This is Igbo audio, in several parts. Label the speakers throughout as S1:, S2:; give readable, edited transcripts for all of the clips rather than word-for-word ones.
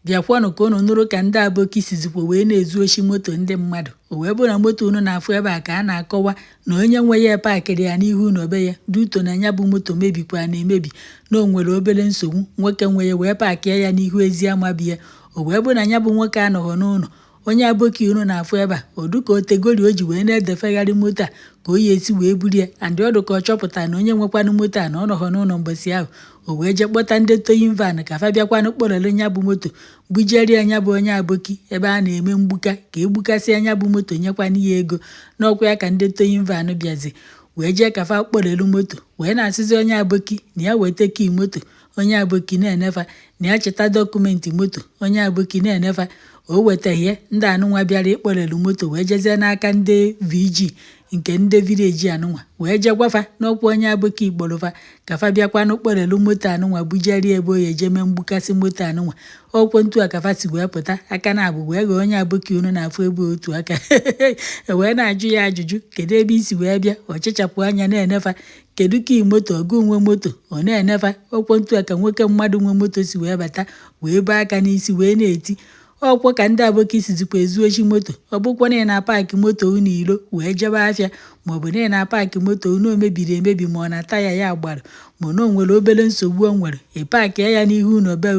S1: Bịakwanụ ka unu nụrụ ka ndị aboki sizikwa wee na-ezu oshi moto ndị mmadụ. O wee bụrụ na moto unu na-afụ ebe a ka a na-akọwa na onye nwe ya paakịrị ya n'ihu ụlọ be ya duto na ya bụ moto mebikwa na-emebi, na o nwere obere nsogbu. Nwoke nwe ya wee paakịa ya n'ihu ezi ama bi ya. O wee bụrụ na ya bụ nwoke anọghọ n'ụlọ. Onye aboki unu na-afụ ebe a, odu ka otegori o ji wee na-edefegharị moto a ka o ya esi wee buru ya. And ọdụ ka ọ chọpụtara na onye nwekwanụ moto a na ọ nọghọ n'ụlọ mbọsị ahụ, o wee jee kpọta ndị towing van ka fa bịakwanụ kpọrọrọ ya bụ moto bujerie ya bụ onye aboki ebe a na-eme mgbuka, ka egbukasịa ya bụ moto, nyekwanụ ya ego. N'ọkwa ya ka ndị towing van bịazi wee jee ka fa kpọrelu moto, wee na-asịzi onye aboki na ya weta key moto. Onye aboki na-enefa, na ya cheta document moto. Onye aboki na-enefa, o wetaghị ya. Ndị anụnwa bịara ịkpọrelu moto wee jezie n'aka ndị VG nke ndị village anụnwa, wee jee gwafa n'ọkwa onye aboki kpọrọfa ka fa bịakwanụ kpọrelu moto anụnwa bujerie ebe o ya eje mee mgbukasị moto anụnwa. Ọkwọ ntu a ka fa si wee pụta aka na abụ wee ghọọ onye aboki unu na-afụ ebe otu aka. E wee na-ajụ ya ajụjụ, kedu ebe isi wee bịa? Ọ chịchapụ anya na-enefa, kedu ka moto ọgụ nwe moto? Ọ na-enefa. Ọkwọ ntu a ka nwoke mmadụ nwe moto si wee bata, wee bee aka n'isi, wee na-eti ọkwọ ka ndị aboki sizikwa ezu oshi moto. Ọ bụkwa na ị na-apaakị moto unu ilo wee jebe afịa, maọbụ na ị na-apaakị moto unu o mebiri emebi, ma ọ na taya ya gbara, ma na o nwere obere nsogbu o nwere, ị paakị ya n'ihu ụlọ be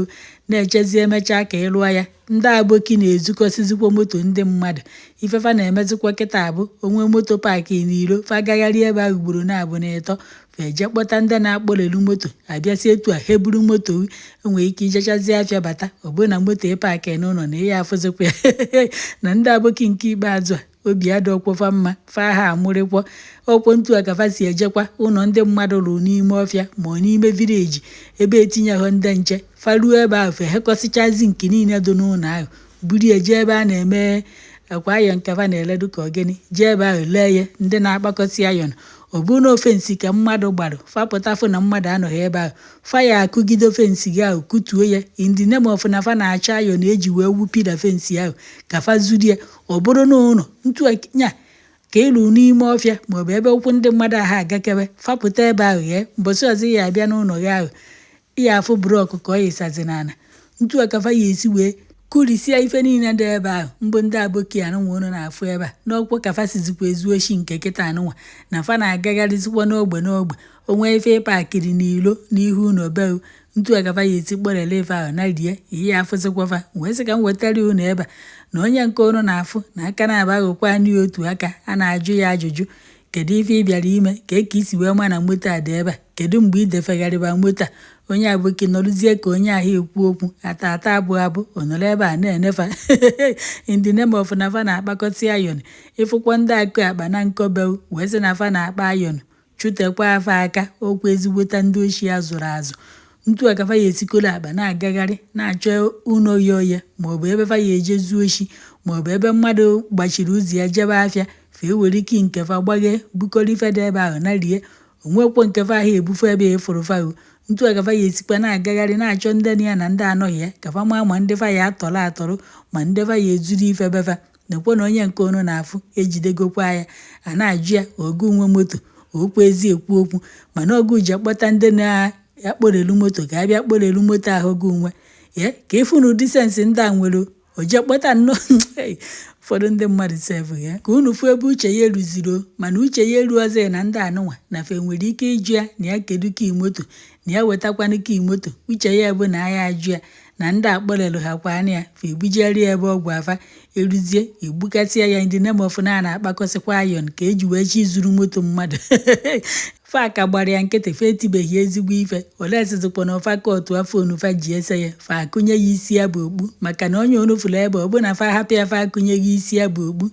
S1: na-echezi emechaa ka ị lụọ ya. Ndị aboki na-ezukọsizikwa moto ndị mmadụ. Ifefa na-emezikwa kịta abụ onwe moto paakị n'iro, fa gagharị ebe ahụ ugboro na-abụ na ịtọ, fa eje kpọta ndị na-akpọrelu moto abịasị etu a ha eburu moto. Enwere ike ijechazie afịa bata, ọ bụrụ na moto ị paakị n'ụlọ na ihe afụzikwa ya. Na ndị aboki nke ikpeazụ a, obi adọkwofa mma, fa ha amụrịkwọ. Ọkwọ ntu a ka fa si ejekwa ụlọ ndị mmadụ rụrụ n'ime ọfịa ma ọ n'ime village ebe etinyeghọ ndị nche. Fa ruo ebe ahụ, fe hekọsịchazi nke niile dị n'ụlọ ahụ, buru ya jee ebe a na-eme akwa iron ka fa na-eledu ka ogene, jee ebe ahụ lee ya. Ndị na-akpakọsị iron, ọ bụrụ na fence ka mmadụ gbarụ, fapụta fụ na mmadụ anọghị ebe ahụ, fa ya akụgide fence gị ahụ, kụtuo ya in the name of na fa na-achọ iron eji wee wu pillar fence ahụ ka fa zuru ya. Ọ bụrụ na ụlọ ntu nya ka ịlụ n'ime ọfịa maọbụ ebe ụkwụ ndị mmadụ ahụ agakebe, fapụta ebe ahụ ghee. Mbọsị ọzọ ya abịa n'ụlọ gị ahụ, ya afụ block ka ọ yisazi n'ala. Ntu a ka fa ya esi wee kụrisie ife niile dị ebe ahụ. Mbụ ndị aboki anụnwa unu na-afụ ebe a n'ọkwọ ka fa sizikwa ezu oshi nke kịta anụnwa, na fa na-agagharịzikwa n'ogbe n'ogbe. Onwe ife ịpakịrị n'ilo n'ihu ụlọ be, ntu a ka fa ya esi kpọrele ife ahụ na rie ihe afụzikwa. Fa wee sị ka m wetara unu ebe a na onye nke unu na-afụ na aka na-aba aghụkwa n'ihi otu aka. A na-ajụ ya ajụjụ, kedu ife ị bịara ime ka eke isi wee ma na moto a dị ebe a? Kedu mgbe ị defegharịba moto a? Onye aboki nọrụzie ka onye ahụ ekwu okwu ata ata abụ abụ. Ọ nọrọ ebe a na-enefa in the name of na fa na-akpakọta iron. Ịfụkwa ndị akụ akpa na nkọbe wee sị na fa na-akpa iron, chụtekwa afa aka okwu ezigbota ndị oshi a zụrụ azụ. Ntu a ka fa ya esikolo akpa na-agagharị na-achọ ụlọ ya oye, maọbụ ebe fa ya eje zuo oshi, maọbụ ebe mmadụ gbachiri ụzọ ya jebe afịa, fa ewere ike nke fa gbaghe, bukọrọ ife dị ebe ahụ na rie. Onwekwo nke fa ahụ ebufe ebe ịfụrụ fa o. Ntu a ka fa ya esikwa na-agagharị na-achọ ndị na ya na ndị anọghị ya, ka fa maa ma ndị fa ya atọrọ atọrọ, ma ndị fa ya ezuru ife befa. Nekwe na onye nke unu na-afụ ejidegokwa ya, a na-ajụ ya ogu nwe moto. Okwu ezi ekwu okwu, mana ọgụ ji akpọta ndị na-akpọrelu moto ka a bịa kpọrelu moto ahụ gụ nwe ya, ka ịfụ na ụdị sense ndị a nwere. O jee kpọta nnọọ ụfọdụ ndị mmadụ sef ya ka unu fụ ebe uche ya eruziri o. Mana uche ya eruozi na ndị anụnwa na fe nwere ike ịjụ ya na ya kedu key moto, na ya wetakwanụ key moto. Uche ya bụ na ya ajụ ya na ndị akpọrelu ha kwana ya, fa ebujeri ya ebe ọgwụ afa eruzie egbukasịa ya in the name of na a na-akpakọsịkwa iron ka eji wee chi zuru moto mmadụ. Fa ka gbara ya nkịtị, fa etibeghị ezigbo ife ole sizikwa na ọfa kọtụ afọ fa ji ese ya, fa akụnye ya isi ya bụ okpu, maka na onye onu fụrụ ebe ọ bụ na fa hapụ ya, fa akụnyeghị isi ya bụ okpu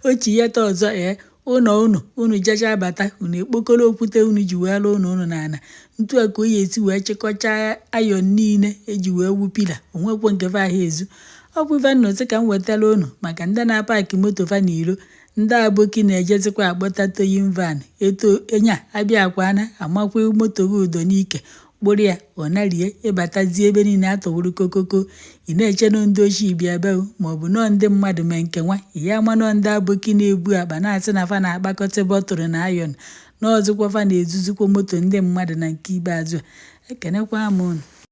S1: ochi ya ta ọzọ. Ee, ụlọ unu unu jecha bata, unu ekpokọrọ okwute unu ji wee lụọ ụlọ unu n'ala. Ntu a ka o ya esi wee chịkọchaa iron niile eji wee wu pillar. Onwekwo nke fa ahụ ezu. Ọ bụ ife nnọsị ka m wetara unu maka ndị na-apaakị moto fa n'iro. Ndị aboki na-ejezikwa akpọta towing van eto enya abịa akwana amakwa moto gị ụdọ n'ike, kpụrụ ya, ọ narie. Ịbatazie, ebe niile atọwuru kokoko. Ị na-eche nọ ndị ochie bịa be maọbụ nọọ ndị mmadụ mee nke nwa ihe ama nọọ ndị aboki na-ebu akpa na-asị na fa na-akpakọta bottle na iron, n'ọzọkwa fa na-ezuzikwa moto ndị mmadụ. Na nke ikpeazụ a, ekenekwa m unu.